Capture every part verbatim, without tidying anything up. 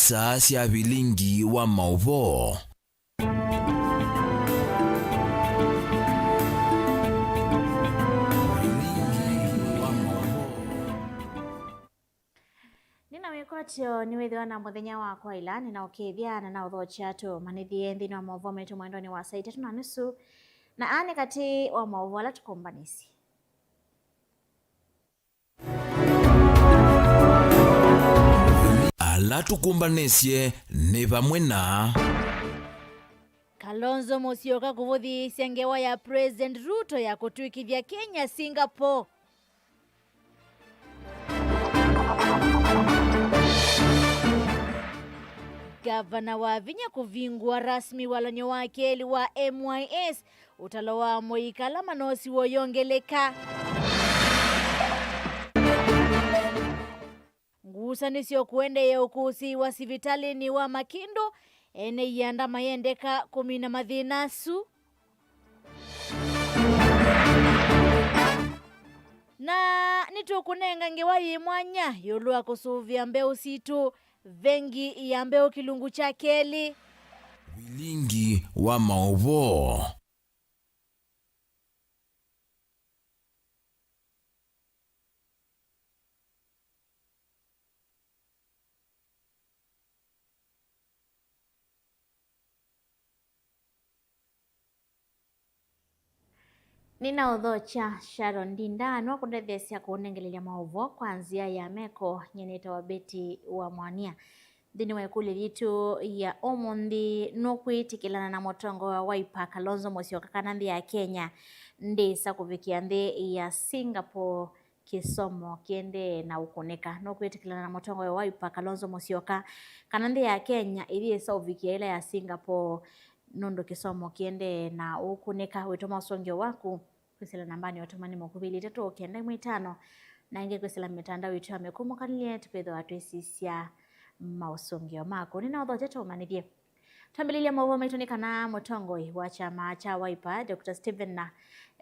Saa sya vilingi wa maũvoo. Vilingi wa maũvoo. Nĩ na wĩkwatyo nĩwĩthĩwa na mũthenya wa kwaĩla, nĩnaũkĩĩthya na naũthokya tũmanyĩthye nthĩnĩ wa maũvoo maitũ mwendonĩ wa saa itatũ na nusu, na aa nĩ katĩ wa maũvoo ala tũkũmbanĩsye. Ala tũkũmbanĩsye nĩ vamwe na Kalonzo Musyoka kũvũthĩĩsya ngewa ya President Ruto ya kũtw'ĩkĩthya Kenya Singapore. Ngavana Wavinya kũvingũa rasmi walany'o wa kelĩ wa M Y S, ũtalo wa mũika ala manosiwe ũyongeleka. Ngusanĩsyo kũendeea ũkũsĩĩwa sivitalĩnĩ wa Makĩndũ, ene ianda mayendeka kũmina mathĩna asu. Na nĩtũkũnenga ngewa yĩ mwanya ĩũlũ wa kũsũvĩa mbeũ sitũ vengi ya mbeũ kĩlungu kya kelĩ. Vilingi wa maũvoo. Nĩnaũthokya Sharon Ndinda, nĩwe ũkũndetheesya kũnengelelya maũvoo kwa nzĩa ya meko. Nyie nĩtawa Betty wa Mwania. Nthĩnĩ wa ĩkũlyo yitũ ya ũmũnthĩ, nũkwĩtĩkĩlana na mũtongoi wa Wiper Kalonzo Musyoka kana nthĩ ya Kenya ndĩsa kũvikĩa nthĩ ya Singapore kĩsomo kĩendee na ũkũnĩka? Nũkwĩtĩkĩlana na mũtongoi wa Wiper Kalonzo Musyoka kana nthĩ ya Kenya ĩyĩsa ũvikĩa ĩla ya Singapore nũndũ kĩsomo kĩendee na ũkũnĩka? Wĩtũma ũsũngĩo waku kwĩsĩla nambanĩ ya ũtũmani mũkuvĩ ilĩ itatũ kenda ĩmwe itano, na ĩngĩ kwĩsĩla mĩtandao itũ ya mĩkũmũkanĩlye, tũkwĩthĩwa twĩsisya maũsũngĩo maku. Nĩnaũthokya tũmanyĩthye. Twambĩlĩlya maũvoo maitũ nĩ kana mũtongoi wa kyama kya Wiper, Doctor Stephen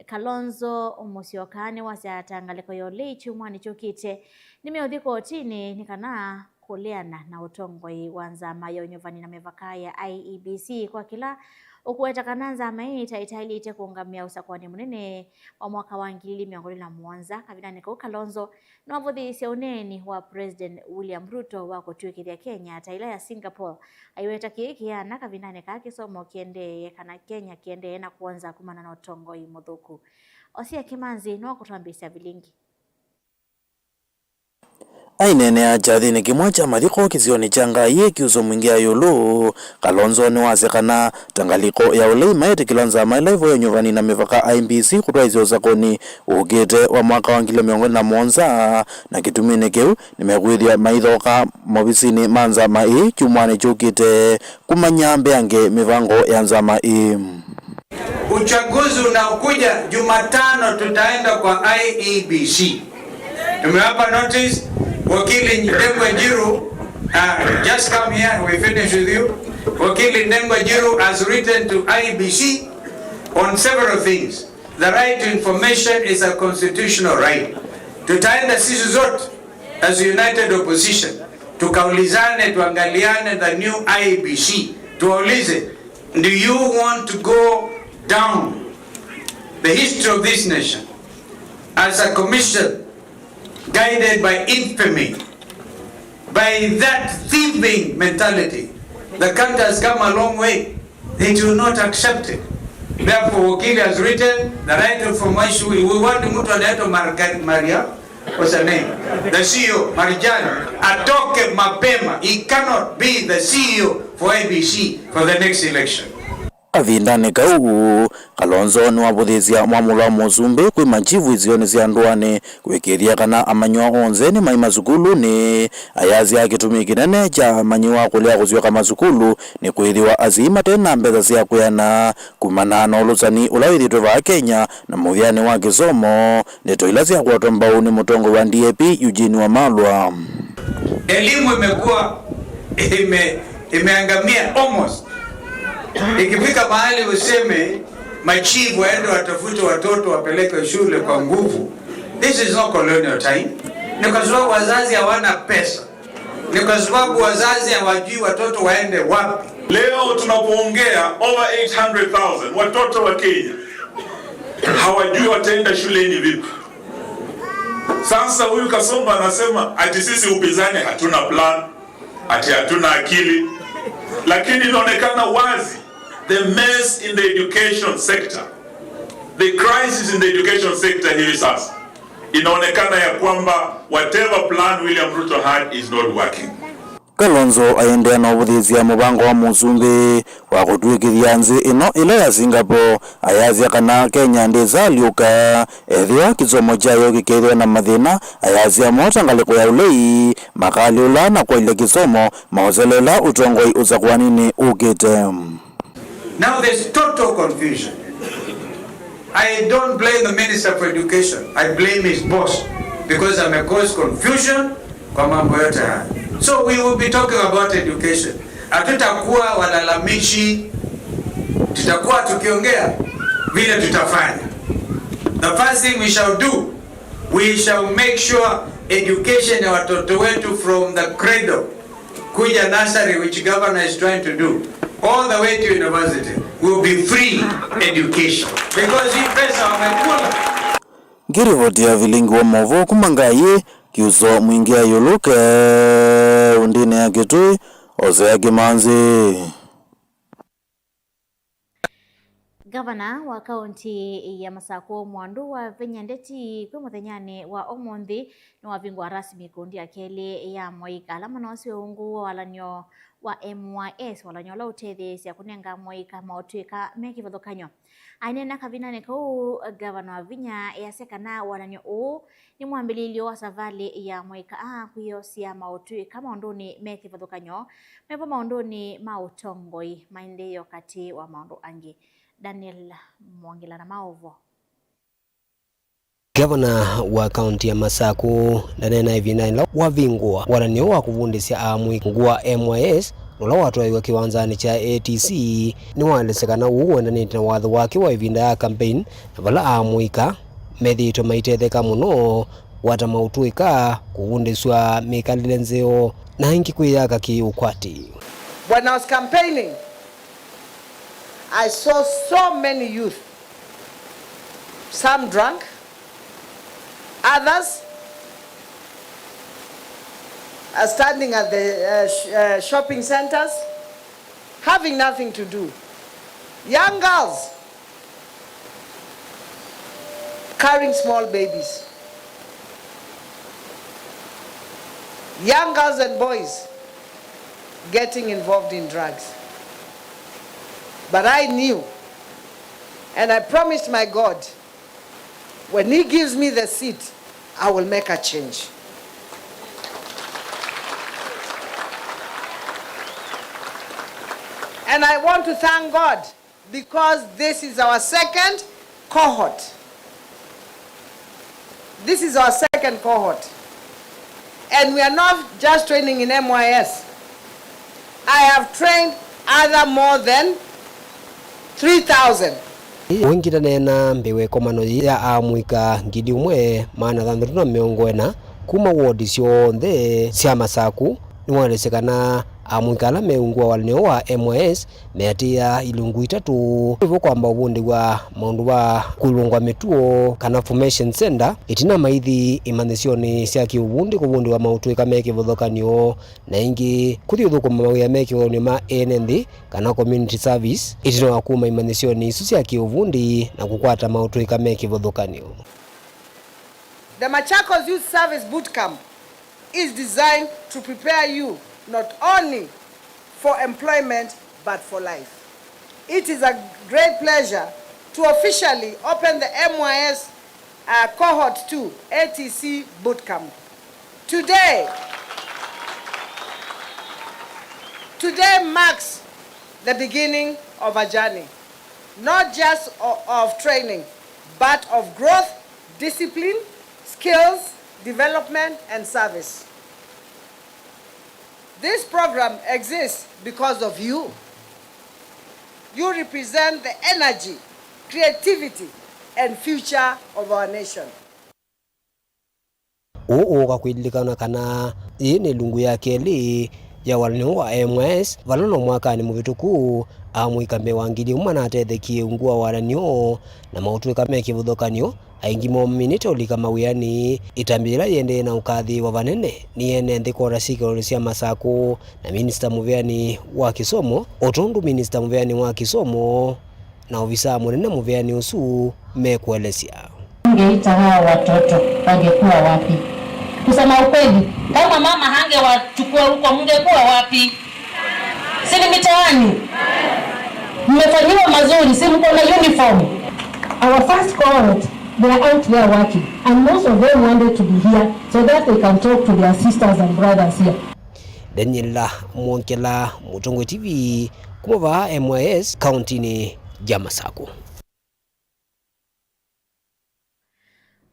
Kalonzo Musyoka, nĩwasya ata ngalĩko ya ũlei kyumwanĩ kyũkĩte nĩmeũthi kotinĩ nĩ kana kũleana na ũtongoi wa nzama ya ũnyuvani na mĩvaka ya I E B C kwa kĩla ũkũweta kana nzama ĩĩ ta ĩtaĩlĩte kũũngamĩa ũsakũani mũnene wa mwaka wa ngili ili mĩongo ĩlĩ na mũonza. Kavindanĩ kau, Kalonzo nĩwavũthĩĩsye ũneeni wa President William Ruto wa kũtw'ĩkĩthya Kenya ta ĩla ya Singapore. Aiweta kĩĩ kĩana kavindanĩ kaa kĩsomo kĩendee kana Kenya kĩendee na kwonza kumana na ũtongoi mũthũku. Osia Kĩmanzi nĩwakũtwambĩĩsya vilingi. Aineenea kyathĩnĩ kĩmwe kya mathiko kĩsionĩ kya Ngai kĩ Uso Mwingĩ ya ĩũlũ, Kalonzo nĩwasya kana ta ngalĩko ya ũlei maĩtĩkĩla nzama ĩla ĩvoya nyuvani na mĩvaka I E B C kũtwaĩsya ũsakũni ũkĩte wa mwaka wa ngili mĩongo ĩlĩ na mũonza, na kĩtuminĩ kĩu nĩmekwĩthĩa maithoka movisinĩ ma nzama ĩĩ kyumwanĩ kyũkĩte kũmanya mbeange mĩvango ya nzama ĩĩ. Uchaguzi unaokuja Jumatano tutaenda kwa I E B C. Tumewapa notice, wakili Ndengwa Njiru, uh, just come here, we finish with you. Wakili Ndengwa Njiru has written to I E B C on several things. The right to information is a constitutional right. Tutaenda sisi zote as united opposition, tukaulizane, tuangaliane the new I E B C, tuwaulize, do you want to go down the history of this nation as a commission guided by infamy, by that thieving mentality? The country has come a long way. It will not accept it. Therefore, wakili has written the right of information. We, we want mtu anaitwa Marga-, Maria, what's her name? The C E O, Marjan, atoke mapema. He cannot be the C E O for I E B C for the next election. Kavindanĩ kau, Kalonzo nĩwavũthĩĩsya mwamũlo wa mũsumbĩ kwĩ machifu isionĩ sya ndũanĩ kũĩkĩĩthya kana amanyĩw'a onthe nĩmaima sukulunĩ. Ayasya kĩtumi kĩnene kya amanyĩw'a kũlea kũsyoka masukulu nĩ kwĩthĩwa asyai mate na mbesa sya kwĩana kumana na ũlũsani ũla wĩthĩĩtwe vaa Kenya na mũvĩanĩ wa kĩsomo. Ndeto ila syakwatwa mbau nĩ mũtongoi wa D A P, Eugene Wamalwa. Elimu imekuwa ime-, imeangamia almost. Ikifika mahali useme machifu waende watafute watoto wapeleke shule kwa nguvu. This is not colonial time. Ni kwa sababu wazazi hawana pesa. Ni kwa sababu wazazi hawajui watoto waende wapi. Leo tunapoongea, over eight hundred thousand watoto wa Kenya hawajui wataenda shuleni vipi. Sasa huyu Kasongo anasema ati sisi upinzani hatuna plan, ati hatuna akili. Lakini inaonekana wazi, the mess in the education sector, the crisis in the education sector hivi sasa, inaonekana ya kwamba whatever plan William Ruto had is not working. Kalonzo aendeea na ũvũthĩĩsya mũvango wa mũsumbĩ wa kũtw'ĩkĩthya nthĩ ĩno ĩla ya Singapore, ayasya kana Kenya ndĩsalyũka ethĩwa kĩsomo kyayo kĩkethĩwa na mathĩna, ayasya mota ngalĩko ya ũlei makalyũla na kwaĩlya kĩsomo maoseleela ũtongoi ũsakũaninĩ ũkĩte. Now there's total confusion. I don't blame the Minister for Education. I blame his boss because amecaused confusion kwa mambo yote haya. So we will be talking about education. Hatutakuwa walalamishi, tutakuwa tukiongea vile tutafanya. The first thing we shall do, we shall make sure education ya watoto wetu from the cradle kuja nursery, which governor is trying to do, all the way to university will be free education because hii pesa wamekula. Ngĩrivoti ya vilingi wa maũvoo kuma Ngai, Kiuso Mwingĩ Ayũlũke, ũndĩnĩ ya Kĩtũĩ, Osea Kĩmanzi. Ngavana wa kaunti ya Masakũ, Mwandu wa Vinya Ndeti, kwĩ mũthenyanĩ wa ũmũnthĩ nĩwavingũa rasmi ikundi ya kelĩ ya amũika ala manosie ungu wa walan'yo wa M Y S, walan'yo ũla ũtetheesya kũnenga amũika maũtw'ĩka me kĩvathũkany'o. Aineena kavindanĩ kau, ngavana wa Vinya easya kana walan'yo ũũ nĩ mwambĩlĩlyo wa savalĩ ya amũika aa kwĩyosya maũtw'ĩka maũndũnĩ me kĩvathũkany'o, mevo maũndũnĩ ma ũtongoi, maendeeo, katĩ wa maũndũ angĩ. Daniel Mwongela na maũvoo. Ngavana wa kaunti ya Masakũ ndaneena ĩvindanĩ ĩla wavingũa walan'yo wa kũvundĩsya amũika ungu wa M Y S, na ũla watwaĩwe kĩwanzanĩ kya A T C, nĩwaelesya kana ũu ũendanĩte na watho wake wa ĩvinda ya campaign, na vala amũika methĩĩtwe maitetheka mũno kũkwata maũtw'ĩka, kũvundĩsw'a mĩkalĩle nzeo, na ĩngĩ kwĩyaka kĩ-ũkwati. When I was campaigning, I saw so many youth, some drunk, others are standing at the uh, sh- uh, shopping centers, having nothing to do. Young girls carrying small babies. Young girls and boys getting involved in drugs. But I knew, and I promised my God, when He gives me the seat, I will make a change. And I want to thank God because this is our second cohort. This is our second cohort. And we are not just training in M Y S. I have trained other more than three thousand. Ũngĩ ndaneena mbee wa ĩkomano yĩĩ ya amũika ngili ĩmwe maana thanthatũ na mĩongo ĩna kuma wodi syonthe sya Masakũ, nĩwaelesye kana amũika ala me ungu wa walan'yo wa M Y S meatĩĩa ilungu itatũ. Nĩvo kwamba ũvundĩw'a maũndũ ma kũlũngwa mĩtuo kana formation center, ĩtina maithi imanyĩsyonĩ sya kĩũvundi kũvundĩw'a maũtw'ĩka me kĩvathũkany'o, na ĩngĩ kũthi ũthũkũma mawĩa me kĩvathũkany'o ma ene nthĩ kana community service, ĩtina wa kuma imanyĩsyonĩ isu sya kĩũvundi na kũkwata maũtw'ĩka me kĩvathũkany'o. The Machakos Youth Service Boot Camp is designed to prepare you not only for employment but for life. It is a great pleasure to officially open the M Y S uh, Cohort two A T C Boot Camp. Today, today marks the beginning of a journey, not just o- of training, but of growth, discipline, skills, development, and service. This program exists because of you. You represent the energy, creativity, and future of our nation. Ũũ ũũka kwĩlilikana kana Yĩĩ nĩ lungu ya kelĩ ya walanĩo wa M Y S, vala no mwakanĩ mũvĩtũku, amũika mbee wa ngili ĩmwe manatethekie ungu wa walanĩo, na maũtw'ĩka me kĩvathũkany'o, aingĩ moo maminĩte ũlika mawĩanĩ. Ĩtambya yĩla yĩendee na ũkathĩĩwa vanene nĩ ene nthĩ kwota syĩkĩlonĩ sya Masakũ na minista mũveani wa kĩsomo, o tondũ minista mũveani wa kĩsomo na ovisaa mũnene mũveani ũsu mekũelesya. Mngeita hawa watoto, wangekuwa wapi? Kusema ukweli, kama mama hangewachukua huko, mngekuwa wapi? Si ni mitaani? Mmefanyiwa mazuri, si mko na uniform? Our first cohort, they are out there working, and most of them wanted to be here so that they can talk to their sisters and brothers here. Daniela Mwongela, Mũtongoi T V, kuma vaa M Y S, kauntinĩ ya Masakũ.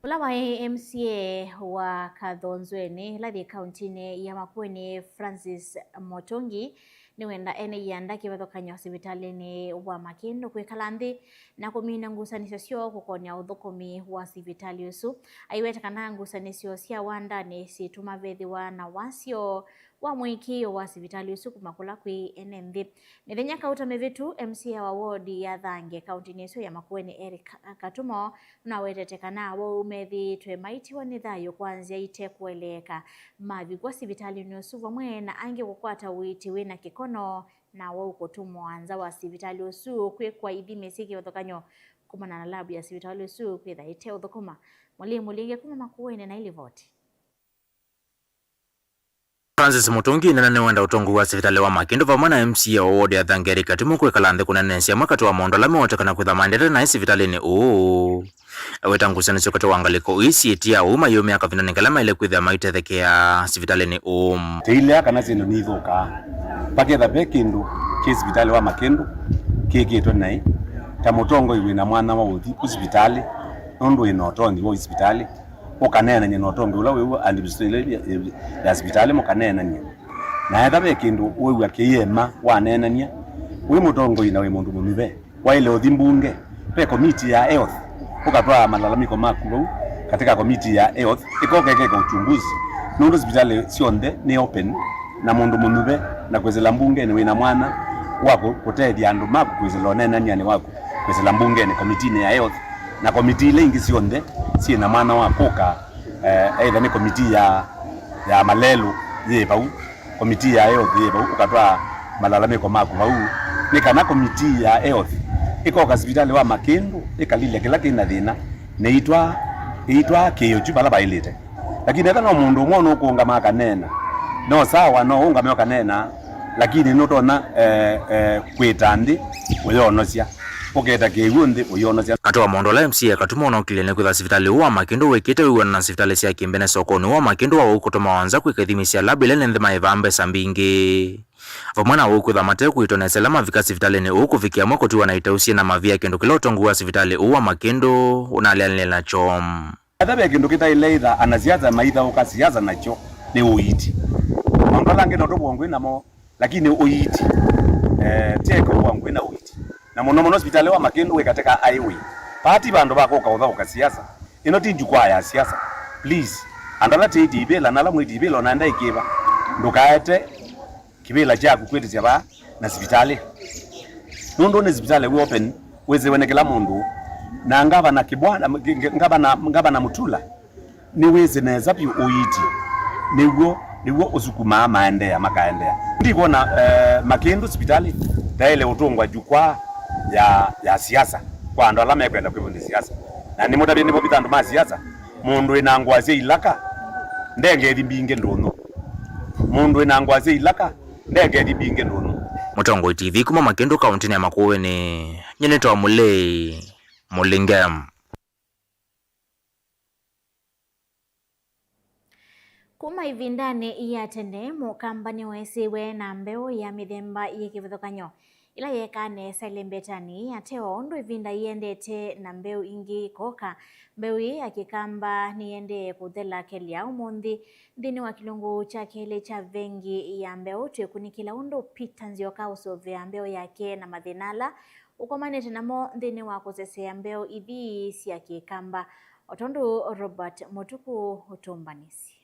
Ũla waĩ M C A wa Kathonzweni, ĩla yĩ kauntinĩ ya Makueni, Francis Mũtũngi, nĩwenda ene ianda kĩvathũkany'o sivitalĩnĩ wa Makĩndũ kwĩkala nthĩ na kũmina ngusanĩsyo syoo kũkonya ũthũkũmi wa sivitalĩ ũsu. Aiweta kana ngusanĩsyo sya wandanĩ syĩtuma vethĩwa na wasyo wa mũĩkĩĩo wa sivitalĩ ũsu kuma kũla kwĩ ene nthĩ. Mĩthenya kauta mĩvĩtu, M C A wa ward ya Thange kauntinĩ ĩsu ya Makueni, Eric Katumo, nũnawetete kana awau methĩĩtwe maitiwa nĩ thayũ kwa nzĩa ite kũeleeka mavikw'a sivitalĩnĩ ũsu, vamwe na angĩ kũkwata ũiiti wĩ na kĩkono, na awau kũtũmwa nza wa sivitalĩ ũsu kwĩkwa ithimi syĩ kĩvathũkany'o kumana na lavu ya sivitalĩ ũsu kwĩtha ĩte ũthũkũma. Mũlii Mũlinge kuma Makueni na ilivoti. Francis Mũtũngi nena nĩwenda ũtongoi wa sivitalĩ wa Makĩndũ vamwe na M C A wa ward ya Thange Eric Katumo kwĩkala nthĩ kũneenesya amwe katĩ wa maũndũ ala mewetekana kwĩtha maendete naĩ sivitalĩnĩ ũũ. Eweta ngusanĩsyo katĩ wa ngalĩko ii syĩtia ũu mayĩũmĩa kavindanĩ kala maĩle kwĩthĩa maitethekea sivitalĩnĩ ũũ. Tĩilea kana syĩndũ nithũkaa, vaketha ve kĩndũ kĩ sivitalĩ wa Makĩndũ kĩkĩtwe naĩ, ta mũtongoi wĩna mwanya wa ũthi ku sivitalĩ, nũndũ wĩna ũtonyi wa ũthi sivitalĩ, ũkaneenany'a na ũtongoi ũla wĩ w'o, administration ya, ya, ya sivitalĩ mũkaneenany'a. Na ethĩwa ve kĩndũ wĩw'a kĩyĩema waneenany'a, wĩ mũtongoi na wĩ mũndũ mũnyuve, waĩle ũthi mbunge, ve komiti ya health, ũkatwaa malalamiko maku vau katika komiti ya health, ĩkoka ĩkeka uchunguzi, nũndũ sivitalĩ syonthe nĩ open, na mũndũ mũnyuve na kwĩsĩla mbungenĩ wĩna mwanya wa kũ-, kũtethya andũ maku kwĩsĩla ũneenany'anĩ waku kwĩsĩla mbungenĩ, komitinĩ ya health, na komiti ila ingĩ syonthe syĩ na mwanya wa kũka, eh, either nĩ komiti ya, ya malelũ yĩ vau, komiti ya health yĩ vau, ũkatwaa malalamiko maku vau, nĩ kana komiti ya health ĩkoka sivitalĩ wa Makĩndũ, ĩkalilya kĩla kĩna thĩna, na ĩitwaa, ĩitwaa kĩĩo kyu vala vaĩlĩte. Lakini ethĩwa no mũndũ ũmwe ũnũkũũngama akaneena, no sawa, no ũũngame ũkaneena, lakini nũtonya, eh, eh, kwĩta nthĩ ũyonosya, ũketa kĩw'ũ nthĩ ũyonosya. Katĩ wa maũndũ ala M C A Katumo ũnokilye nĩ kwĩtha sivitalĩ ũũ wa Makĩndũ wĩkĩte wĩw'ano na sivitalĩ sya kĩmbene sokonĩ wa Makĩndũ wa ũu kũtũmawa nza kwĩka ithimi sya lab ila nĩ nthĩ maĩvaa mbesa mbingĩ. Vamwe na ũu kwĩtha mate kũitwa nesa ĩla mavika sivitalĩnĩ ũũ kũvikĩa amwe kũtiwa na itau syĩ na mavia, kĩndũ kĩla ũtongoi wa sivitalĩ ũũ wa Makĩndũ ũnaleanĩlye nakyo. Ethĩwa ve kĩndũ kĩtaĩle ĩtha anasiasa maithaũka siasa nakyo nĩ ũiiti. Maũndũ ala angĩ no tũvũngwĩ namo, lakini ũiiti, eh, tieka ũvũngwĩ na ũiiti. Na mũno mũno sivitalĩ wa Makĩndũ wĩ katika highway. Vaa ti vandũ va kũka ũthaũka siasa. Ĩno ti njukwaa ya siasa. Please, andũ ala twĩtie ivĩla na ala mwĩtie ivĩla ona enda ĩkĩva, ndũkaete kĩvĩla kyaku kwĩtĩsya vaa na sivitalĩ. Nũndũ nĩ sivitalĩ wĩ open, wĩsĩwe nĩ kĩla mũndũ. Na ngavana Kibwana, ngavana, ngavana Mutula, nĩwĩsĩ nesa vyũ ũiiti. Nĩw'o, nĩw'o ũsukumaa maendeea, makaendeea. Ndikwona, eh, Makĩndũ sivitalĩ ndaĩle ũtũngwa jukwaa ya, ya siasa kwa andũ ala mekwenda kwĩvũnĩ siasa. Na nĩmũtavye nĩvovitha andũ ma siasa, mũndũ wĩna ngũa sya ilaka ndengethi mbingĩ ndũnyũ. Mũndũ wĩna ngũa sya ilaka ndengethi mbingĩ ndũnyũ. Mũtongoi T V kuma Makĩndũ kaũntĩnĩ ya Makueni, nyie nĩtawa Mũlei Mũlinge. Kuma ĩvindanĩ ya tene, Mũkamba nĩweesĩwe na mbeũ ya mĩthemba yĩ kĩvathũkany'o ĩla yeekaa nesa ĩlembetanĩ. Ate o ũndũ ĩvinda yĩendete na mbeũ ingĩ ikoka, mbeũ ĩĩ ya Kĩkamba nĩyĩendee kũthela kelya ũmũnthĩ. Nthĩnĩ wa kĩlungu kya kelĩ kya vengi ya mbeũ, twĩkunĩkĩla ũndũ Peter Nzioka ũsũvĩa mbeũ yake na mathĩna ala ũkomanĩte namo nthĩnĩ wa kũsesea mbeũ ithi sya Kĩkamba, o tondũ Robert Mũtuku ũtũmbanĩsye.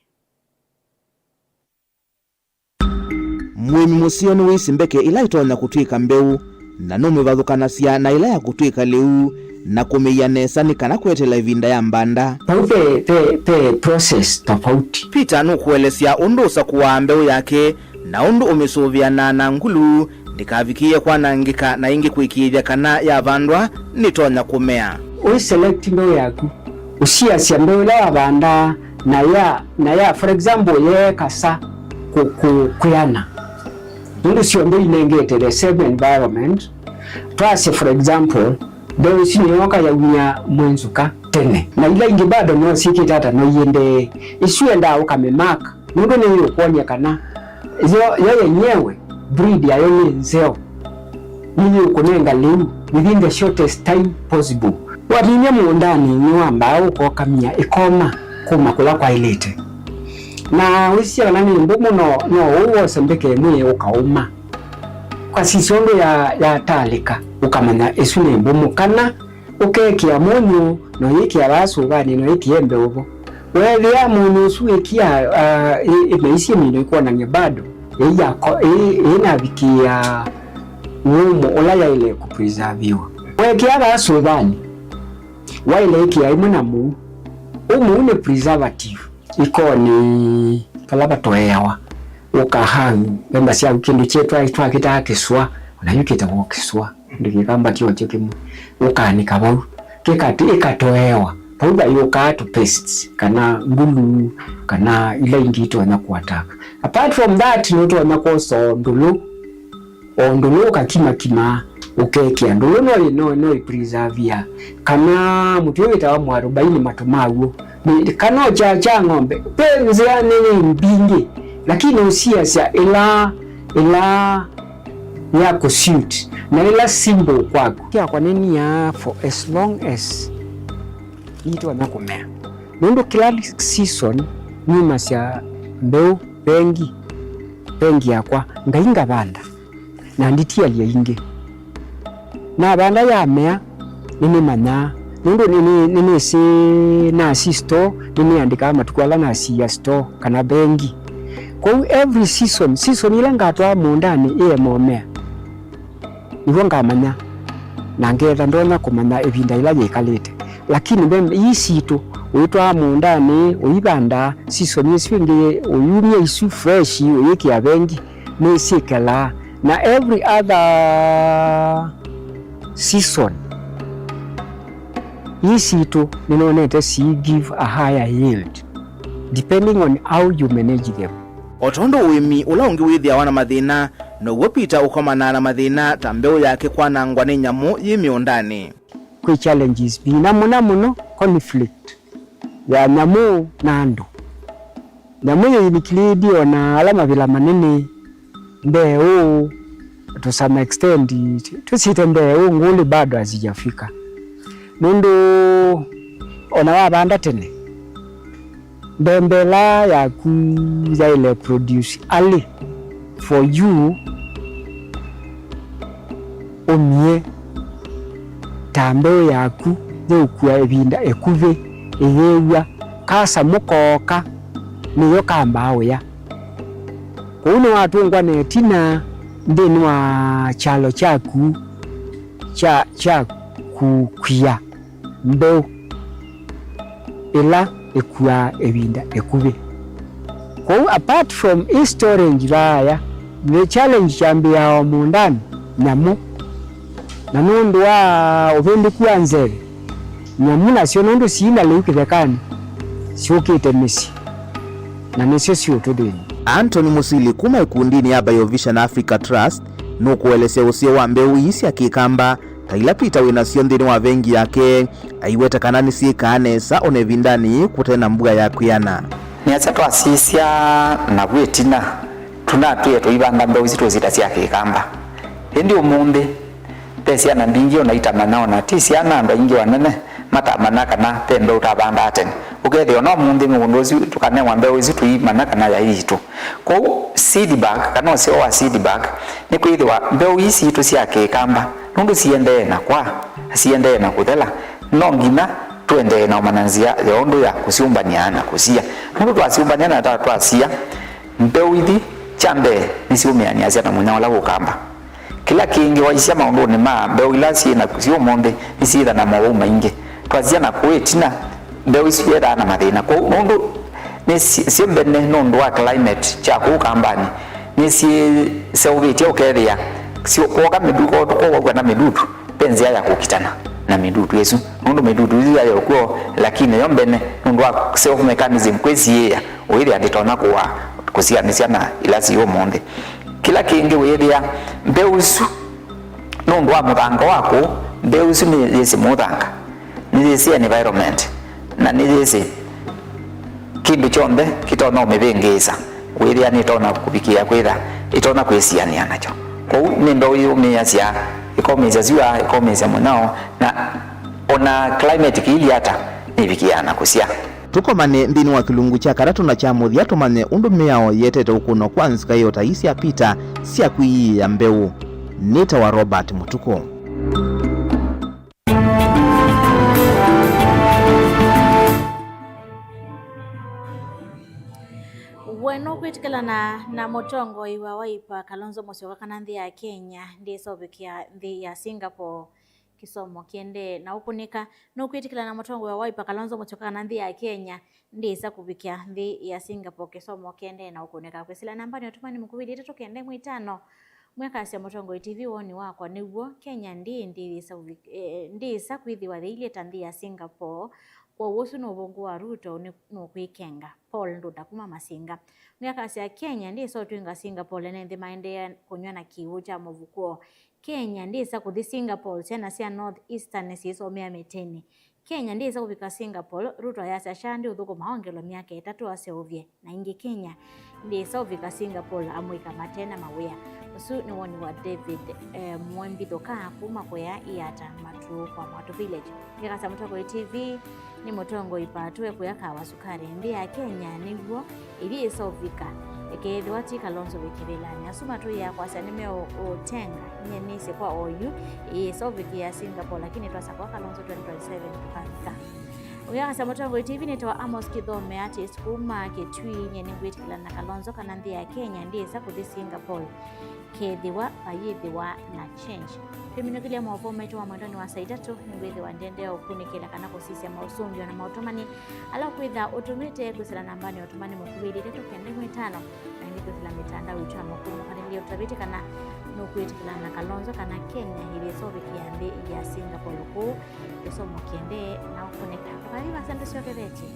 Mũĩmi mũseo nĩwĩsĩ mbeke ĩla ĩtonya kũtw'ĩka mbeũ, na nũmĩvathũkanasya na ĩla ya kũtw'ĩka lĩu, na kũmĩia nesa nĩ kana kweteela ĩvinda ya mbanda. Vau ve, ve, ve process tofauti. Peter nũkũelesya ũndũ ũsakũaa mbeũ yake na ũndũ ũmĩsũvĩanaa na ngulu ndĩkavikĩĩe kwanangĩka na ĩngĩ kũĩkĩĩthya kana yavandwa nĩtonya kũmea. Ũi select mbeũ yaku, ũsiasya mbeũ ĩla wavandaa na ya, na ya, for example, yeekasa kũ-, kũ-, kwĩana. Nũndũ syonthe inengete the same environment. Twasye, for example, mbeũ isu nĩyooka yaumya mwenzũka tene, na ila ingĩ bado no syĩkĩte ata, no iendee. Isu endaa ũkamĩmark, nũndũ nĩyĩũkwony'a kana yo, yo yenyewe, breed yayo nĩ nzeo, nĩyĩũkũnenga lĩu within the shortest time possible. Waminia mũũndanĩ, nĩwambaa ũkokamya ĩkoma kuma kũla kwaĩlĩte. Na wĩsisya kana nĩ mbũmũ, no, no ũu wose mbeke ĩmwe ũkaũma. Ũkasisya ũndũ ya, yatalĩka, ũkamanya ĩsu nĩ mbũmũ, kana ũkekĩa mũnyũ, na ũyĩkĩa vaa sũvanĩ, na ũyĩtie mbeũ vo. Weethĩa mũnyũ ũsu wĩkia, ah, ĩ-, ĩmeisye mĩndũ ĩkwonany'a bado ĩi yako-, ĩ-, ĩinavikĩĩa wũmũ ũla yaĩle kũpreserviwa. Weekĩa vaa sũvanĩ, waĩle ĩkĩa ĩmwe na mũu. Ũu mũu nĩ preservative. Ikonĩ vala vatoeawa, ũka hang, vemba syaku kĩndũ kye twa-, twakĩtaa kĩsũa, ona yu kĩtawa kĩsũa, kĩndũ kĩkamba kyokyo kĩmwe, ũkaanĩka vau, kĩkati-, ĩkatoeawa vau, vayũkaa tũ pests, kana ngulu, kana ila ingĩ itonya kũataka. Apart from that, nũtonya kwosa ndũlũ, o ndũlũ ũkakimakima, ũkekĩa ndũlũ no ĩ-, no, no ĩpreservia, kana mũtĩ ũyũ wĩtawa mwarobaini matũ maw'o, nĩ, kana ũkya kya ng'ombe. Ve nzĩa nĩ, nĩ mbingĩ, lakini ũsiasya ĩla, ĩla ya kũsuit, na ĩla simple kwaku. Kyakwa nĩniaa for as long as nĩtonya kũmea, nũndũ kĩla season nyumasya mbeũ vengi, vengi yakwa, ngai ngavanda, na nditialya ingĩ. Navanda yamea, nĩnĩmanyaa, nũndũ nĩnĩ-, nĩnĩsĩ nasi store, nĩnĩandĩkaa matukũ ala nasiia store kana vengi. Kwoou every season, season ĩla ngatwaa mũũndanĩ ĩema ũmea, nĩw'o ngamanya, na ngeetha ndonya kũmanya ĩvinda yĩla yĩkalĩte. Lakini ve ii sitũ, ũitwaa mũũndanĩ, ũivanda, season ĩsu ĩngĩ ũyumya isu fresh, ũyĩkĩa vengi, nĩsyĩkelaa. Na every other season, ii sitũ nĩnonete si give a higher yield, depending on how you manage them. O tondũ ũĩmi ũla ũngĩ wĩthĩawa na mathĩna, now'o Peter ũkomanaa na mathĩna ta mbeũ yake kwanangwa nĩ nyamũ yĩ mĩũndanĩ. Kwĩ challenges mbingĩ, na mũno mũno conflict ya nyamũ na andũ. Nyamũ yĩ include ona ala mavĩla manene, mbeũ, to some extent, tũsite mbeũ, ngũlĩ bado hazijafika. Nũndũ ona wavanda tene, mbembe ĩla yaku yaĩle produce early for you, ũmie ta mbeũ yaku yĩũkua ĩvinda ĩkuvĩ ĩyĩw'a, kasamũ kooka, nĩyo kambaa ũya. Kwoou nĩwatũngwa na ĩtina nthĩnĩ wa kyalo kyaku kya, kya kũkw'a mbeũ ĩla ĩkuaa ĩvinda ĩkuvĩ. Kwoou, apart from ĩ storage vaaya, the challenge kyambĩĩaa o mũũndanĩ, nyamũ. Na nũndũ wa ũvĩndũku wa nzeve, nyamũ nasyo nũndũ siina lĩu kĩthekanĩ, syũkĩte mĩsyĩ, na nĩsyo siũtũthĩny'a. Anthony Mũsili kuma ĩkundinĩ ya Biovision Africa Trust nũkũelesya ũseo wa mbeũ ii sya kĩkamba ta ila Peter wĩ nasyo nthĩnĩ wa vengi yake, aiweta kana nĩsyĩkaa nesa o na ĩvindanĩ yĩĩ kũte na mbua ya kwĩana. Nĩasya twasisya navu ĩtina, tũnatwĩe tũivanda mbeũ isu twĩsĩ ta sya kĩkamba. Ĩndĩ ũmũnthĩ, ve syana mbingĩ o na itamanya, o na ti syana, andũ aingĩ anene matamanya kana ve mbeũ twavandaa tene. Ũkethĩa o na ũmũnthĩ mũũnda ũsu tũkanewa mbeũ isu tũimanya kana yaĩ yitũ. Kwoou seed bank, kana ũseo wa seed bank, nĩ kwĩthĩwa mbeũ ii sitũ sya kĩkamba, nũndũ siendee na kwa, siendee na kũthela, no nginya tũendee na ũmanya nzĩa ya ũndũ ya kũsyũmbany'a na kũsia. Nũndũ twasyũmbany'a na ta twasia, mbeũ ithi Kya mbee, nĩsyũmĩanĩasya na mũnya ũla ũkamba. Kĩla kĩngĩ, waisya maũndũnĩ ma mbeũ ila syĩ na syĩ ũmũnthĩ, nĩsyĩtha na mowau maingĩ. Twasya na kũũ ĩtina, mbeũ isu syĩthaa na mathĩna. Kwoou, nũndũ nĩ syĩ mbene nũndũ wa climate kya kũu kambanĩ, nĩsyĩseũvĩtye, ũkethĩa syo-, kwoka mĩtuko, kwoka mĩdutu, ve nzĩa ya kũkitana na mĩdutu ĩsu, nũndũ mĩdutu ĩsu yaĩ o kw'o, lakini yo mbene, nũndũ wa self mechanism, kwĩsiĩĩa, ũĩthĩa ndĩtonya kũaa, kũsianĩsya na ila syĩ ũmũnthĩ. Kĩla kĩngĩ wĩĩthĩa mbeũ isu, nũndũ wa mũthanga wa kũũ, mbeũ isu nĩyĩsĩ mũthanga, nĩyĩsĩ environment, na nĩyĩsĩ kĩndũ kyonthe kĩtonya ũmĩvĩngĩĩsa, wĩthĩa nĩtonya kũvikĩĩa kwĩtha ĩtonya kwĩsianĩa nakyo. Kwoou nĩ mbeũ yĩũmĩĩasya, ĩkomĩĩsya syũa, ĩkomĩĩsya mũnyao, na ona climate kĩilyĩ ata, nĩvikĩaa na kũsya. Tũkomane nthĩnĩ wa kĩlungu kya katatũ na kya mũthya tũmanye ũndũ mĩao yĩetete ũkũno kwa nzika ĩyo ta ii sya Peter sya kwĩyĩĩa mbeũ. Nĩtawa Robert Mũtukũ. We nũkwĩtĩkĩlana na mũtongoi wa Wiper Kalonzo Musyoka kana nthĩ ya Kenya ndĩĩsa ũvikĩa nthĩ ya Singapore kĩsomo kĩendee na ũkũnĩka? Nũkwĩtĩkĩlana na mũtongoi wa Wiper Kalonzo Musyoka kana nthĩ ya Kenya ndĩĩsa kũvikĩa nthĩ ya Singapore kĩsomo kĩendee na ũkũnĩka? Kwĩsĩla nambanĩ ya ũtũmani mũkuvĩ ĩtatũ kenda ĩmwe itano, mwĩakasya mũtongoi T V, woni wakwa nĩw'o, Kenya ndĩĩ, ndĩĩsa ũvik-, eh, ndĩĩsa kwĩthĩwa yĩilyĩ ta nthĩ ya Singapore. Kwoou ũsu nĩ ũvũngũ wa Ruto, nĩ-, nũkwĩkenga. Paul Ndunda kuma Masinga mwĩakasya Kenya ndĩĩsa ũtw'ĩnga Singapore, ene nthĩ maendee kũnyw'a na kĩw'ũ kya mũvukuo. Kenya ndĩĩsa kũthi Singapore, syana sya North Eastern nĩsyĩsomea mĩtĩnĩ. Kenya ndĩĩsa kũvika Singapore, Ruto ayasya SHA ndĩũthũkũma ongelwe myaka ĩtatũ aseũvye. Na ĩngĩ, Kenya ndĩĩsa ũvika Singapore, amũika mate na mawĩa. Ũsu nĩ woni wa David, eh, Mwembithũka kuma kũya Iata Matuũ kwa Mwatũ Village. Ngeekasya mũtongoi T V nĩ mũtongoi patũ ekũya kawa sukari. Nthĩ ya Kenya nĩw'o ĩyĩsa ũvika, ĩkeethĩwa ti Kalonzo wĩ kĩvĩlanĩ. Asu matũĩaa kwasya nĩmeũũtenga. Nyie nĩsĩ kwa oyu ĩyĩsa ũvikĩa Singapore, lakini twasakũa Kalonzo twenty twenty-seven tũkavika. Ũyakasya mũtongoi T V nĩtawa Amos Kithome, artist kuma Kitui. Nyie nĩngwĩtĩkĩlana na Kalonzo kana nthĩ ya Kenya ndĩĩsa kũthi Singapore kethĩwa vayĩthĩwa na change. Twĩminũkĩlya maũvoo maitũ wa mwendonĩ wa saa itatũ, nĩngwĩthĩwa ndĩendee ũkunĩkĩla kana kũsisya maũsũngĩo na maũtũmani ala ũkwĩtha ũtũmĩte kwĩsĩla nambanĩ ya ũtũmani mũkuvĩ ĩtatũ kenda ĩmwe itano, na ĩngĩ kwĩsĩla mĩtandao itũ ya maũkũlyo. Mũkanĩlĩe ũtavĩtye kana nũkwĩtĩkĩlana na Kalonzo kana Kenya ĩyĩsa ũvikĩa nthĩ ya Singapore kũu kĩsomo kĩendee na ũkũnĩka. Tũkathi vasa ndũsyokethetye.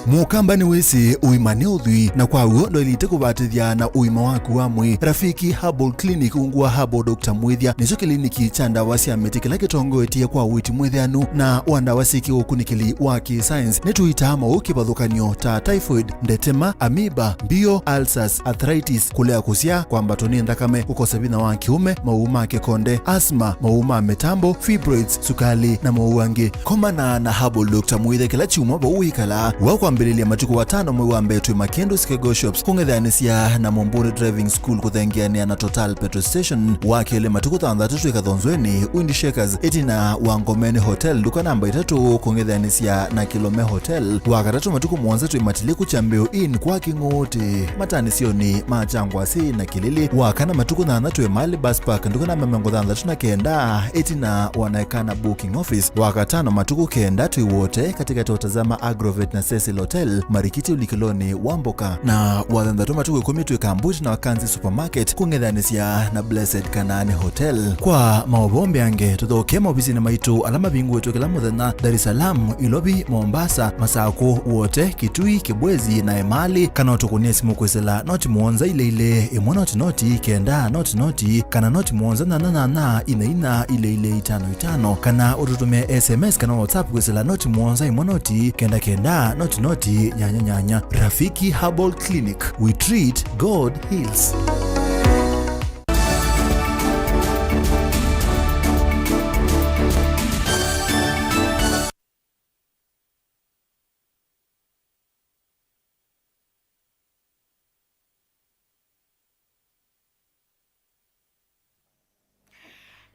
Mũkamba nĩwĩsĩ ũima nĩ ũthwii, na kwa w'o ndwaĩlĩte kũvatĩthya na ũima waku wa mwĩĩ. Rafiki Herbal Clinic ungu wa Herbal Doctor Mwĩthya nĩkyo kĩliniki kya ndawa sya mĩtĩ kĩla kĩtongoetye kwa ũiiti mwĩthĩanu na wa ndawa syĩ kĩũkunĩkĩli wa kĩ-science. Nĩtũitaa maũũ kĩvathũkany'o ta typhoid, ndetema, amoeba, mbio, ulcers, arthritis, kũlea kũsyaa, kwambatwa nĩ nthakame, kũkosa vinya wa kĩũme, mawau ma kĩkonde, asthma, mawau ma mĩtambo, fibroids, sukali, na mawau angĩ. Komana na Herbal Doctor Mwĩthya kĩla kyumwa vau wĩkalaa. Wa kwambĩlĩlya matukũ atano mwei wa mbee twĩ Makĩndũ Skego Shops, kũng'ethanĩsya na Mũmbũnĩ Driving School kũthengeanĩa na Total Petrol Station. Wa kelĩ matukũ thanthatũ twĩ Kathonzweni, Wind Shakers, ĩtina wa Ngomeni Hotel, nduka namba itatũ, kũng'ethanĩsya na Kilome Hotel. Wa katatũ matukũ mũonza twĩ Matiliku Kyambĩo Inn kwa Kĩng'ũũtĩ, matanĩsyonĩ ma Kyangwasĩ na Kĩlĩlĩ. Wa kana matukũ thanthatũ twĩ Mali Bus Park, nduka namba mĩongo thanthatũ na kenda, ĩtina wa Naekana Booking Office. Wa katano matukũ kenda twĩ Wote, katĩkatĩ wa Tazama Agrovet na Cecil Hotel, marikiti ũlikĩlonĩ wa mboka. Na wa thanthatũ matukũ ĩkũmi twĩ Kambuti na Wakanzi Supermarket, kũng'ethanĩsya na Blessed Kanaani Hotel. Kwa maũvoo mbeange, tũthokee maovisinĩ maitũ ala mavingũĩtwe kĩla mũthenya, Dar es Salaam, Ilovi, Mombasa, Masakũ, Wote, Kitui, Kibwezi, na Emali, kana ũtũkũnĩe simũ kwĩsĩla noti mũonza ilĩ ilĩ, ĩmwe noti noti, kenda noti noti, kana noti mũonza nyanya nyanya, inya inya, ilĩ ilĩ, itano itano, kana ũtũtũmĩe S M S kana WhatsApp kwĩsĩla noti mũonza, ĩmwe noti, kenda kenda, noti noti, nyanya nyanya. Rafiki Herbal Clinic, we treat, God heals.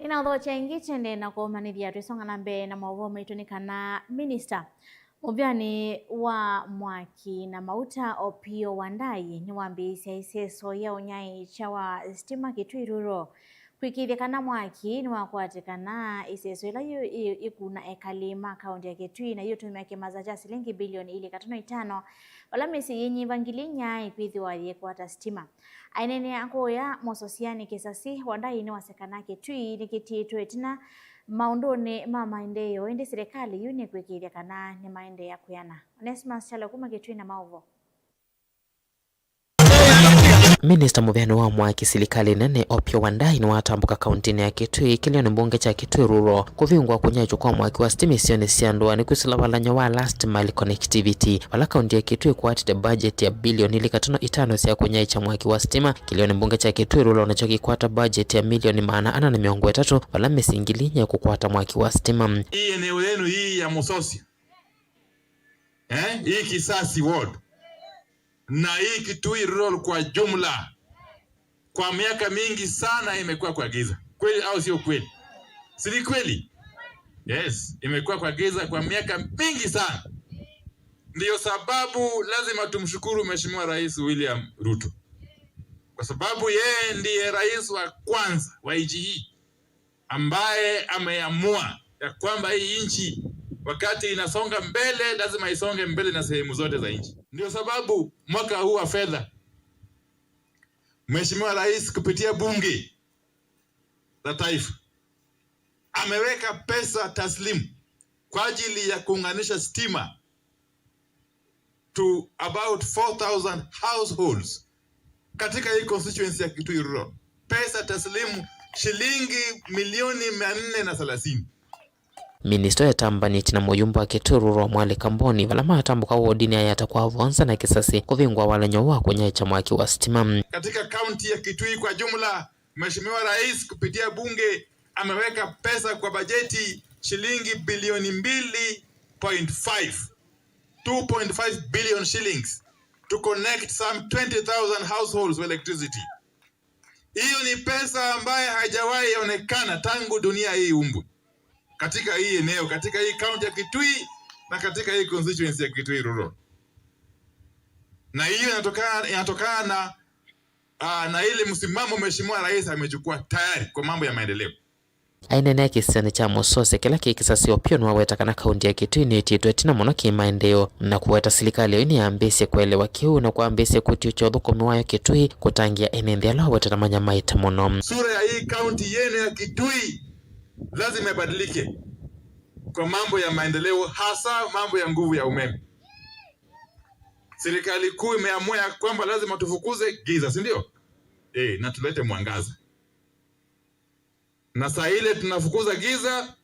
Ĩna ũthokya ĩngĩ, kyende na kũmanĩthya twĩsonga na mbee na maũvoo maitũ nĩ kana minista mũvyanĩ wa mwaki na mauta Opiyo Wandayi nĩwambĩĩsya ĩseso ya ũnyaĩĩkya wa sitima Kitui Rural kwĩkĩĩthya kana mwaki nĩwakwatĩkana, ĩseso ĩla yĩ, yĩ, yĩkuna ekali ma kaũntĩ ya Kitui na yĩũtũmĩa kĩmasa kya silingi bilioni ilĩ katano itano, vala mĩsyĩ yĩnyiva ngili inya ĩkwĩthĩwa yĩkwata sitima. Aineenea kũya Mũsũsyanĩ Kĩsasi, Wandayi nĩwasya kana Kitui nĩkĩtiĩtwe ĩtina maũndũnĩ ma maendeeo, ĩndĩ silikalĩ yu nĩkwĩkĩĩthya kana nĩmaendeea kwĩana. Onesmus Kyalo kuma Kitui na maũvoo. Minista mũvyanĩ wa mwaki silikalĩ nene Opiyo Wandayi nĩwatambũka kaũntĩnĩ ya Kitui, kĩlĩonĩ mbunge kya Kitui Rural, kũvingwa kũnyaĩĩkya kwa mwaki wa sitima isionĩ sya ndũa nĩ kwĩsĩlavalany'a wa last mile connectivity, vala kaũntĩ ya Kitui ĩkwatĩte budget ya bilioni ilĩ katano itano sya kũnyaĩĩkya mwaki wa sitima. Kĩlĩonĩ mbunge kya Kitui Rural nakyo kĩkwata budget ya milioni maana ana na mĩongo ĩtatũ, vala mĩsyĩ ngili inya ĩkũkwata mwaki wa sitima. Hii eneo yenu hii ya Mũsũsya, eh, hii Kisasi ward na hii Kitui Rural kwa jumla, kwa miaka mingi sana imekuwa kwa giza. Kweli au sio kweli? Si ni kweli? Yes, imekuwa kwa giza kwa miaka mingi sana. Ndiyo sababu lazima tumshukuru Mheshimiwa Rais William Ruto, kwa sababu yeye ndiye rais wa kwanza wa nchi hii ambaye ameamua ya kwamba hii nchi wakati inasonga mbele, lazima isonge mbele na sehemu zote za nchi. Ndio sababu mwaka huu wa fedha, Mheshimiwa Rais kupitia Bunge la Taifa ameweka pesa taslimu kwa ajili ya kuunganisha stima to about four thousand households katika hii constituency ya Kitui Rural, pesa taslimu shilingi milioni mia nne na thelathini. Minista etambanĩtye na mũyumba wa Kitui Rural Mwale Kamboni, vala matambũka wodinĩ ya Yata kwa Vonza na Kisasi kũvingwa walany'o wa kũnyaĩĩkya mwaki wa sitima. Katika kaunti ya Kitui kwa jumla, Mheshimiwa Rais kupitia bunge ameweka pesa kwa bajeti shilingi bilioni mbili point five, two point five billion shillings to connect some twenty thousand households with electricity. Hiyo ni pesa ambaye haijawahi onekana tangu dunia hii iumbwe katika hii eneo, katika hii kaunti ya Kitui na katika hii constituency ya Kitui Rural. Na hiyo inatokana, inatokana na, ah, na ile msimamo Mheshimiwa Rais amechukua tayari kwa mambo ya maendeleo. Aineenea kĩsionĩ kya Mũsũsya kĩla kĩ Kisasi, Opiyo nĩwaweta kana kaunti ya Kitui nĩĩtiĩtwe ĩtina mũno kĩmaendeeo, na kũweta silikalĩ ĩyo nĩyambĩĩsye kũelewa kĩu na kwambĩĩsya kũtiũkya ũthũkũmi wayo Kitui kũtangĩĩa ene nthĩ ala wawetete manyamaĩte mũno. Sura ya hii kaunti yenu ya Kitui lazima ibadilike kwa mambo ya maendeleo, hasa mambo ya nguvu ya umeme. Serikali kuu imeamua ya kwamba lazima tufukuze giza, si ndio? Eh, na tulete mwangaza. Na saa ile tunafukuza giza,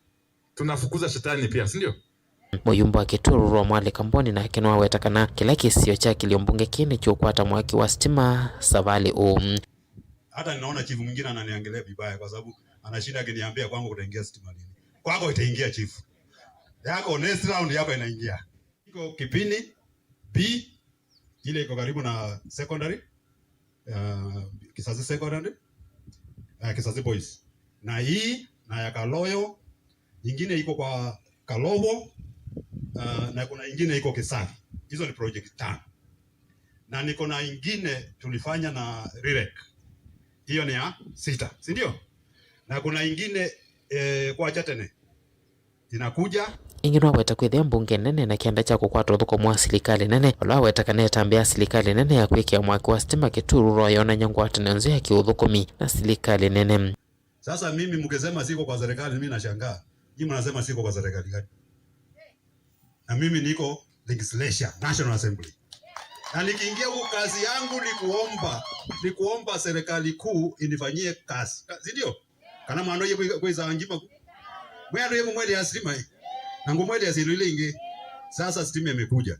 tunafukuza shetani pia, si ndio? Mũyumba wa Kitui Rural Mwale Kamboni nake nĩwaweta kana kĩla kĩsio kya kĩlio mbunge kĩĩ nĩkĩũkwata mwaki wa sitima savalĩ ũũ. Hata ninaona chifu mwingine ananiongelea vibaya kwa sababu anashinda akiniambia kwangu kutaingia stima lini. Kwako itaingia, chifu. Yako next round yako inaingia. Iko Kipini B, ile iko karibu na secondary, uh, Kisasi Secondary, uh, Kisasi Boys. Na hii, na ya Kaloyo, ingine iko kwa Kalovo, uh, na kuna ingine iko Kisavi. Hizo ni project tano. Na niko na ingine tulifanya na Rirek. Hiyo ni ya sita, si ndio? Na kuna ingine, eh, kwa Chatene inakuja. Ĩngĩ nĩwaweta kwĩthĩa mbunge nene na kĩanda kya kũkwata ũthũkũmi wa silikalĩ nene, vala waweta kana ĩtambya ya silikalĩ nene ya kwĩkĩa mwaki wa sitima Kitui Rural yonany'a ngwatanĩo nzeo ya kĩũthũkũmi na silikalĩ nene. Sasa mimi mkisema siko kwa serikali, mimi nashangaa. Nyinyi mnasema siko kwa serikali gani? Na mimi niko legislature, National Assembly. Na nikiingia huko, kazi yangu ni kuomba, ni kuomba serikali kuu inifanyie kazi. Ka-, si ndio? Kana mwana yeye kwĩ-, kwĩsa ngima ku. Mwana yeye kumwele ya stima, eh. Na ngumwele ya silo ile ingi. Sasa stima imekuja.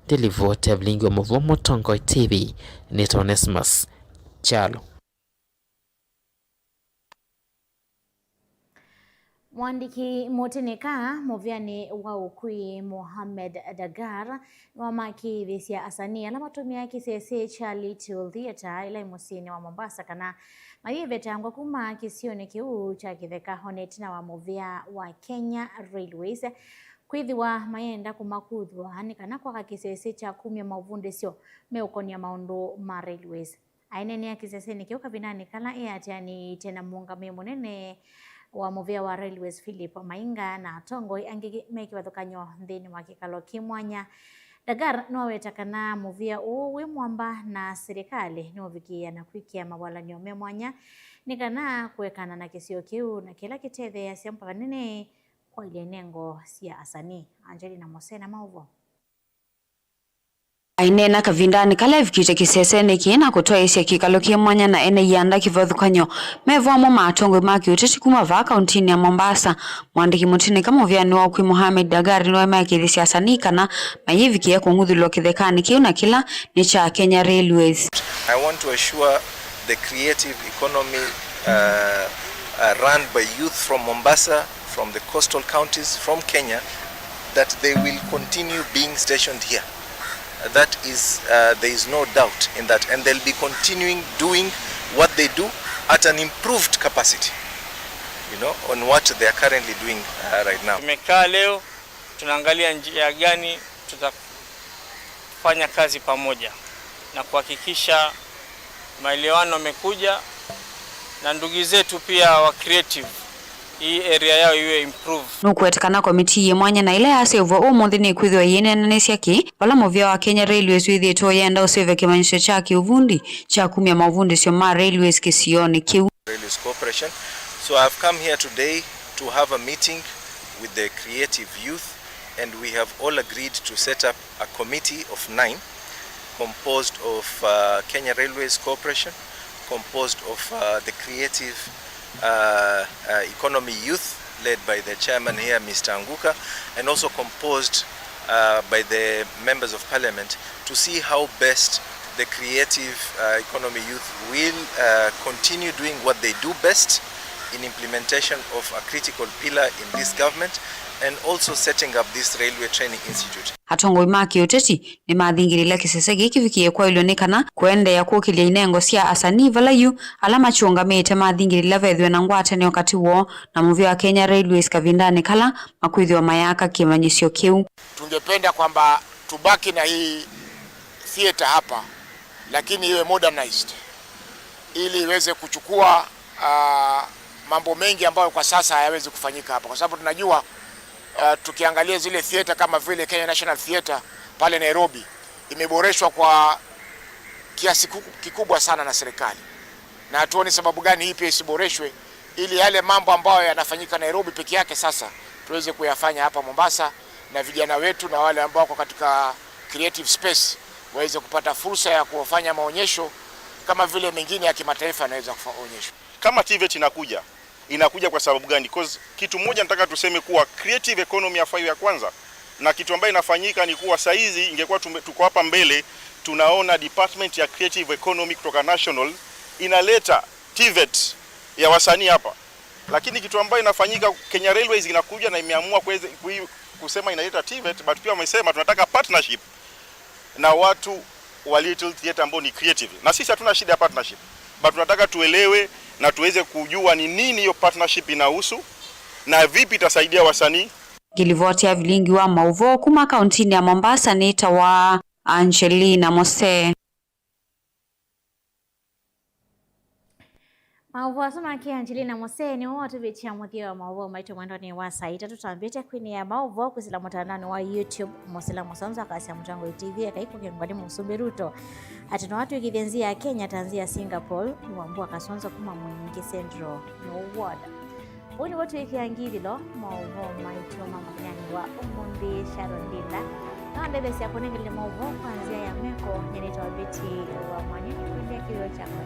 Ndilivoti ya vilingi wa mũvoo Mũtongoi T V, nĩ Onesmus Kyalo. Mũandĩki mũtĩnĩka mũvĩanĩ wa ũkui Mohamed Dagar nĩwamakĩĩthĩsya asanii ala matũmĩaa kĩsese kya Little Theatre ĩla ĩ mũsyĩnĩ wa Mombasa kana mayĩvetangwa kuma kĩsionĩ kĩu kya kĩtheka o na ĩtina wa mũvĩa wa Kenya Railways kwĩthĩwa mayenda kũmakuthw'a nĩ kana kwaka kĩsese kya kumya maũvundĩsyo meũkonia maũndũ ma railways. Aineenea kĩsesenĩ kĩu kavindanĩ kala eatĩanĩĩte na mũũngamĩi mũnene wa mũvĩa wa Railways Philip Mainga na atongoi angĩ me kĩvathũkany'o nthĩnĩ wa kĩkalo kĩ mwanya, Dagar nĩwaweta kana mũvĩa ũũ wĩ mwamba na silikalĩ nĩũvikĩĩa na kwĩkĩa mawalany'o me mwanya nĩ kana kũekana na kĩsio kĩu na kĩla kĩtetheeasya vanene kwaĩlya inengo sya asanii. Angelina Mose na maũvoo. Aineena kavindanĩ kala evikĩte kĩsesenĩ kĩĩ na kũtwaĩĩsya kĩkalo kĩ mwanya na ene ianda kĩvathũkany'o, me vamwe ma atongoi ma kĩũteti kuma vaa kauntinĩ ya Mombasa, mũandĩki mũtĩnĩka mũvĩanĩ wa ũkui Mohamed Dagar nĩwamakĩĩthĩsya asanii kana mayĩvikĩĩa kũng'uthũlwa kĩthekanĩ kĩu na kĩla nĩ kya Kenya Railways. I want to assure the creative economy, uh, uh, run by youth from Mombasa, from the coastal counties, from Kenya, that they will continue being stationed here. That is, uh, there is no doubt in that, and they'll be continuing doing what they do at an improved capacity, you know, on what they are currently doing, uh, right now. Tumekaa leo, tunaangalia njia gani tutafanya kazi pamoja na kuhakikisha maelewano yamekuja na ndugu zetu pia wa creative, hii area yao iwe improve. Nũkũweta kana komitii yĩ mwanya na ĩla yaseũvw'a ũmũnthĩ nĩkwĩthĩwa yĩneenanĩsya kĩ vala mũvĩa wa Kenya Railways wĩthĩĩtwe ũyenda ũseũvya kĩmanyĩsyo kya kĩũvundi kya kumya maũvundĩsyo ma railways kĩsionĩ kĩu. Railways Corporation. So I've come here today to have a meeting with the creative youth, and we have all agreed to set up a committee of nine composed of, uh, Kenya Railways Corporation, composed of, uh, the creative, uh, uh, economy youth led by the chairman here, Mister Anguka, and also composed, uh, by the members of parliament to see how best the creative, uh, economy youth will, uh, continue doing what they do best in implementation of a critical pillar in this government and also setting up this railway training institute. Atongoi ma kĩũteti nĩmathingĩlĩĩla kĩsese kĩĩ kĩvikĩĩe kwaĩlw'a nĩ kana kũendeea kũkĩlya inengo sya asanii vala yu ala makyũngamĩte mathingĩlĩĩla vethĩwe na ngwatanĩo katĩ woo na mũvĩa wa Kenya Railways kavindanĩ kala makwĩthĩwa mayaka kĩmanyĩsyo kĩu. Tungependa kwamba tubaki na hii theater hapa, lakini iwe modernized ili iweze kuchukua, ah, mambo mengi ambayo kwa sasa hayawezi kufanyika hapa, kwa sababu tunajua, ah, tukiangalia zile theater kama vile Kenya National Theater pale Nairobi imeboreshwa kwa kiasi ku-, kikubwa sana na serikali, na hatuoni sababu gani hii pia isiboreshwe ili yale mambo ambayo yanafanyika Nairobi peke yake sasa tuweze kuyafanya hapa Mombasa, na vijana wetu na wale ambao wako katika creative space waweze kupata fursa ya kufanya maonyesho kama vile mengine ya kimataifa yanaweza kufa-, onyeshwa. Kama TVET inakuja, inakuja kwa sababu gani? 'Cause kitu moja nataka tuseme kuwa creative economy ya five ya kwanza, na kitu ambayo inafanyika ni kuwa saizi ingekuwa tume-, tuko hapa mbele, tunaona department ya creative economy kutoka national inaleta TVET ya wasanii hapa. Lakini kitu ambayo inafanyika, Kenya Railways inakuja na imeamua kuweze, kui-, kusema inaleta TVET, but pia wamesema tunataka partnership na watu wa Little Theatre ambao ni creative. Na sisi hatuna shida ya partnership, but tunataka tuelewe na tuweze kujua ni nini hiyo partnership inahusu na vipi itasaidia wasanii. Ngĩlivoti ya vilingi wa maũvoo kuma kauntinĩ ya Mombasa nĩtawa Angelina Mose. Maũvoo asu make Angelina Mose nĩmo matũvĩtya mũthya wa maũvoo maitũ mwendonĩ wa saa itatũ. Twambĩte kwĩnĩa maũvoo kwĩsĩla mũtandaonĩ wa YouTube. Mosila Mũsonzo akasya Mũtongoi TV ekai kũkengwa nĩ Mũsumbĩ Ruto atĩ no atw'ĩkĩthye nzĩa ya Kenya ta nzĩa ya Singapore. Nĩ Wambua Kasonzo kuma Mwingi Central, no ward. Ũu nĩw'o twĩkĩa ngithĩlo maũvoo maitũ ma mũthenyanĩ wa ũmũnthĩ. Sharon Ndinda no andetheesya kũnengelele maũvoo kwa nzĩa ya meko. Nyie nĩtawa Betty wa Mwanya, nĩkwendea kĩw'ũ kyakwa.